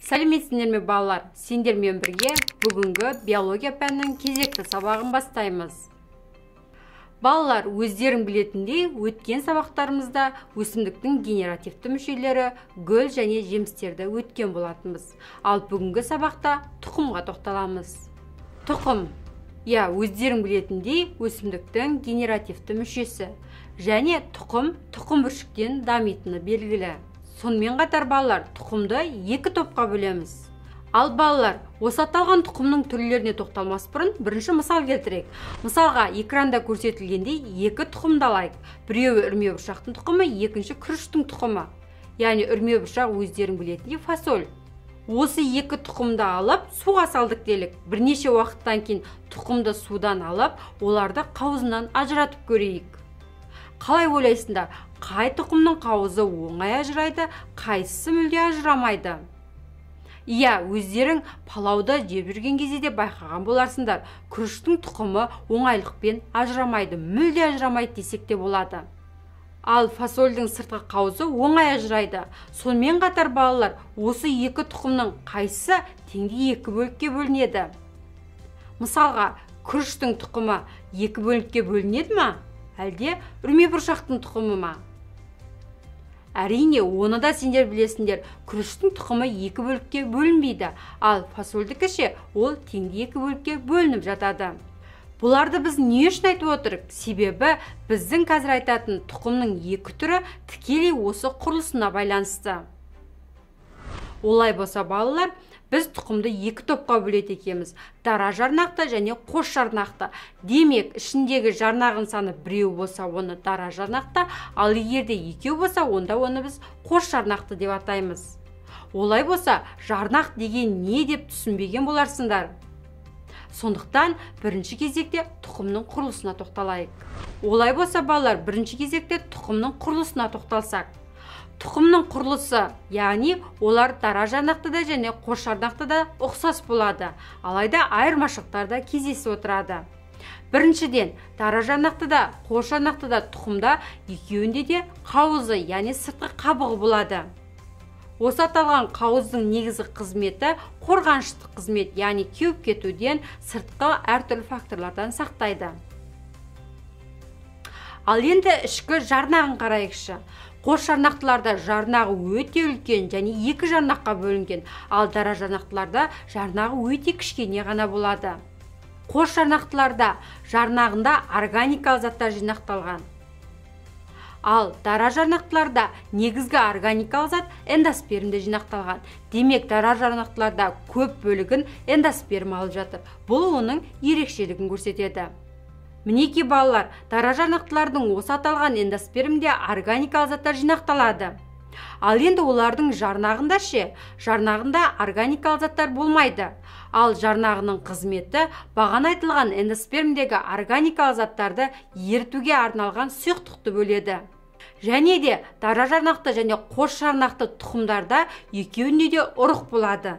Сәлеметсіңдер ме, балалар? Сендермен бірге бүгінгі биология пәнінің кезекті сабағын бастаймыз. Балалар, өздерің білетіндей, өткен сабақтарымызда өсімдіктің генеративті мүшелері, гүл және жемістерді өткен болатынбыз. Ал бүгінгі сабақта тұқымға тоқталамыз. Тұқым, иә, өздерің білетіндей, өсімдіктің генеративті мүшесі. Және тұқым тұқым бүршіктен дамитыны белгілі. Сонымен қатар, балалар, тұқымды екі топқа бөлеміз. Ал балалар, осы аталған тұқымның түрлеріне тоқталмас бұрын бірінші мысал келтірейік. Мысалға, экранда көрсетілгендей екі тұқымды алайық. Біреуі үрме бұршақтың тұқымы, екінші күріштің тұқымы. Яғни үрме бұршақ, өздерің білетіндей, фасоль. Осы екі тұқымды алып, суға салдық делік. Бірнеше уақыттан кейін тұқымды судан алып, оларды қауызынан ажыратып көрейік. Қалай ойлайсыңдар, қай тұқымның қауызы оңай ажырайды, қайсысы мүлде ажырамайды? Иә, өздерің палауды жеп жүрген кезде де байқаған боларсыңдар. Күріштің тұқымы оңайлықпен ажырамайды, мүлде ажырамайды десек те болады. Ал фасольдің сыртқы қауызы оңай ажырайды. Сонымен қатар, балалар, осы екі тұқымның қайсысы теңдей екі бөлікке бөлінеді? Мысалға, күріштің тұқымы екі бөлікке бөлінеді ма? Әлде үрме бұршақтың тұқымы ма? Әрине, оны да сендер білесіңдер. Күріштің тұқымы екі бөлікке бөлінбейді, ал фасольдікі ше, ол теңдей екі бөлікке бөлініп жатады. Бұларды біз не үшін айтып отырмыз? Себебі біздің қазір айтатын тұқымның екі түрі тікелей осы құрылысына байланысты. Олай болса, балалар, біз тұқымды екі топқа бөледі екенбіз. Дара жарнақты және қос жарнақты. Демек, ішіндегі жарнағын саны біреу болса, оны дара жарнақты, ал егер де екеу болса, онда оны біз қос жарнақты деп атаймыз. Олай болса, жарнақ деген не деп түсінбеген боларсыңдар. Сондықтан бірінші кезекте тұқымның құрылысына тоқталайық. Олай болса, балалар, бірінші кезекте тұқымның құрылысына тоқталсақ. Тұқымның құрылысы, яғни олар дара жарнақты да және қос жарнақты да ұқсас болады, алайда айырмашылықтар да кездесіп отырады. Біріншіден, дара жарнақты да, қос жарнақты да тұқымда екеуінде де қауызы, яғни сыртқы қабығы болады. Осы аталған қауыздың негізгі қызметі қорғаныштық қызмет, яғни кеуіп кетуден, сыртқы әртүрлі факторлардан сақтайды. Ал енді ішкі жарнағын қарайықшы. Қос жарнақтыларда жарнағы өте үлкен және екі жарнаққа бөлінген, ал дара жарнақтыларда жарнағы өте кішкене ғана болады. Қос жарнақтыларда жарнағында органикалық заттар жинақталған. Ал дара жарнақтыларда негізгі органикалық зат эндоспермде жинақталған. Демек, дара жарнақтыларда көп бөлігін эндосперм алып жатыр. Бұл оның ерекшелігін көрсетеді. Мінекей, балалар, дара жарнақтылардың осы аталған эндоспермде органикалық заттар жинақталады. Ал енді олардың жарнағында ше? Жарнағында органикалық заттар болмайды. Ал жарнағының қызметі бағана айтылған эндоспермдегі органикалық заттарды ерітуге арналған сұйықтықты бөледі. Және де дара жарнақты және қос жарнақты тұқымдарда екеуінде де ұрық болады.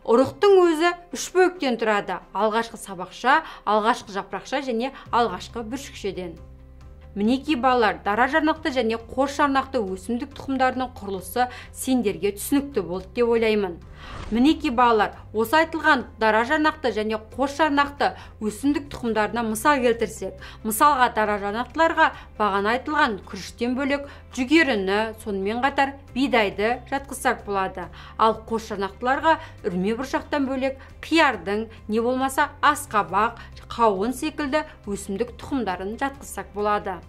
Ұрықтың өзі үш бөліктен тұрады: алғашқы сабақша, алғашқы жапырақша және алғашқы бүршікшеден. Мінекей, балалар, дара жарнақты және қос жарнақты өсімдік тұқымдарының құрылысы сендерге түсінікті болды деп ойлаймын. Мінекей, балалар, осы айтылған дара жарнақты және қос жарнақты өсімдік тұқымдарына мысал келтірсек, мысалға, дара жарнақтыларға бағана айтылған күріштен бөлек жүгеріні, сонымен қатар бидайды жатқызсақ болады. Ал қос жарнақтыларға үрме бұршақтан бөлек қиярдың, не болмаса асқабақ, қауын секілді өсімдік тұқымдарын жатқызсақ болады.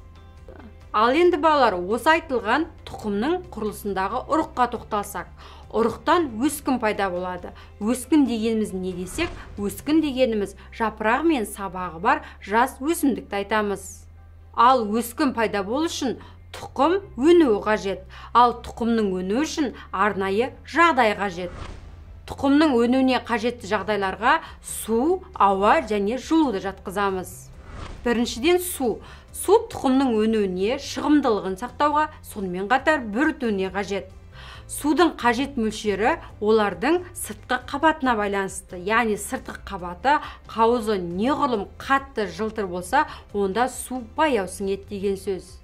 Ал енді, балалар, осы айтылған тұқымның құрылысындағы ұрыққа тоқталсақ. Ұрықтан өскін пайда болады. Өскін дегеніміз не десек, өскін дегеніміз жапырағы мен сабағы бар жас өсімдікті айтамыз. Ал өскін пайда болу үшін тұқым өнуі қажет. Ал тұқымның өнуі үшін арнайы жағдай қажет. Тұқымның өнуіне қажетті жағдайларға су, ауа және жылуды жатқызамыз. Біріншіден, су. Су тұқымның өнуіне, шығымдылығын сақтауға, сонымен қатар бүрітуіне қажет. Судың қажет мөлшері олардың сыртқы қабатына байланысты. Яғни сыртқы қабаты, қауызы неғұрлым қатты, жылтыр болса, онда су баяу сіңеді деген сөз.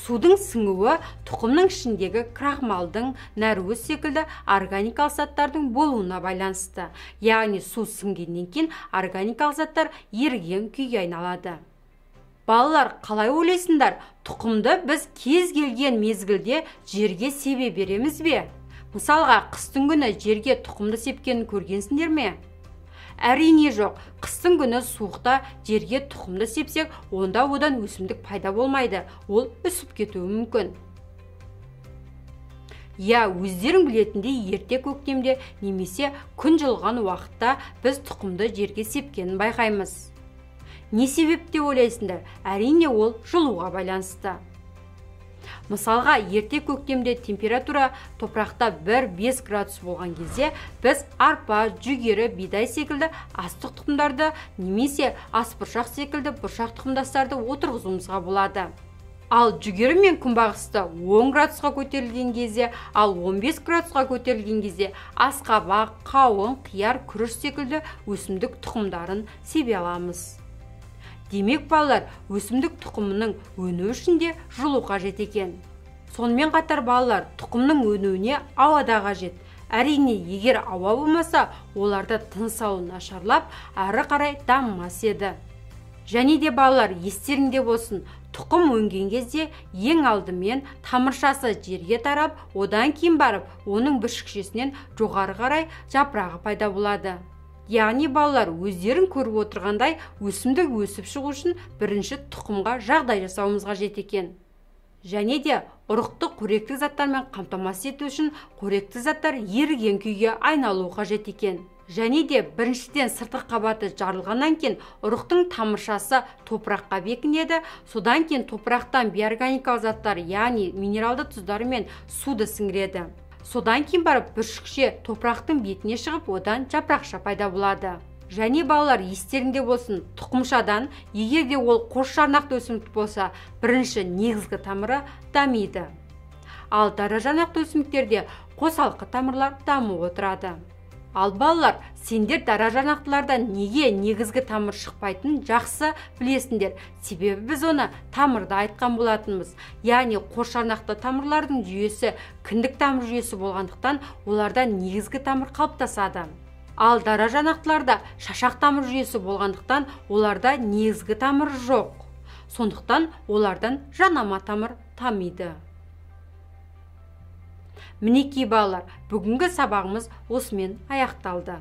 Судың сіңуі тұқымның ішіндегі крахмалдың, нәруыз секілді органикалық заттардың болуына байланысты. Яғни су сіңгеннен кейін органикалық заттар еріген күйге айналады. Балалар, қалай ойлайсыңдар? Тұқымды біз кез келген мезгілде жерге себе береміз бе? Мысалға, қыстың күні жерге тұқымды сепкенін көргенсіңдер ме? Әрине жоқ. Қыстың күні суықта жерге тұқымды сепсек, онда одан өсімдік пайда болмайды, ол үсіп кетуі мүмкін. Я, өздерің білетіндей, ерте көктемде немесе күн жылыған уақытта біз тұқымды жерге сепкенін байқаймыз. Не себеп деп ойлайсыңдар? Әрине, ол жылуға байланысты. Мысалға, ерте көктемде температура топырақта 1-5 градус болған кезде біз арпа, жүгері, бидай секілді астық тұқымдарды немесе асбұршақ секілді бұршақ тұқымдастарды отырғызуымызға болады. Ал жүгері мен күнбағысты 10 градусқа көтерілген кезде, ал 15 градусқа көтерілген кезде асқабақ, қауын, қияр, күріш секілді өсімдік тұқымдарын себе аламыз. Демек, балалар, өсімдік тұқымының өнуі үшін де жылу қажет екен. Сонымен қатар, балалар, тұқымның өнуіне ауа да қажет. Әрине, егер ауа болмаса, оларда тыныс алу нашарлап, ары қарай дамымас еді. Және де, балалар, естеріңде болсын, тұқым өнген кезде ең алдымен тамыршасы жерге тарап, одан кейін барып, оның бүршікшесінен жоғары қарай жапырағы пайда болады. Яғни, балалар, өздерің көріп отырғандай, өсімдік өсіп шығу үшін бірінші тұқымға жағдай жасауымыз қажет екен. Және де ұрықты қоректік заттармен қамтамасыз ету үшін қоректі заттар еріген күйге айналуы қажет екен. Және де біріншіден сыртқы қабаты жарылғаннан кейін ұрықтың тамыршасы топыраққа бекінеді. Содан кейін топырақтан бейорганикалық заттар, яғни минералды тұздар мен суды сіңіреді. Содан кейін барып бүршікше топырақтың бетіне шығып, одан жапырақша пайда болады. Және, балалар, естеріңде болсын, тұқымшадан, егер де ол қос жарнақты өсімдік болса, бірінші негізгі тамыры дамиды. Ал дара жарнақты өсімдіктерде қосалқы тамырлар дамып отырады. Ал балалар, сендер дара жарнақтылардан неге негізгі тамыр шықпайтынын жақсы білесіңдер. Себебі біз оны тамырда айтқан болатынбыз. Яғни қос жарнақты тамырлардың жүйесі кіндік тамыр жүйесі болғандықтан, оларда негізгі тамыр қалыптасады. Ал дара жарнақтыларда шашақ тамыр жүйесі болғандықтан, оларда негізгі тамыр жоқ. Сондықтан олардан жанама тамыр тамиды. Мінекей, балалар, бүгінгі сабағымыз осымен аяқталды.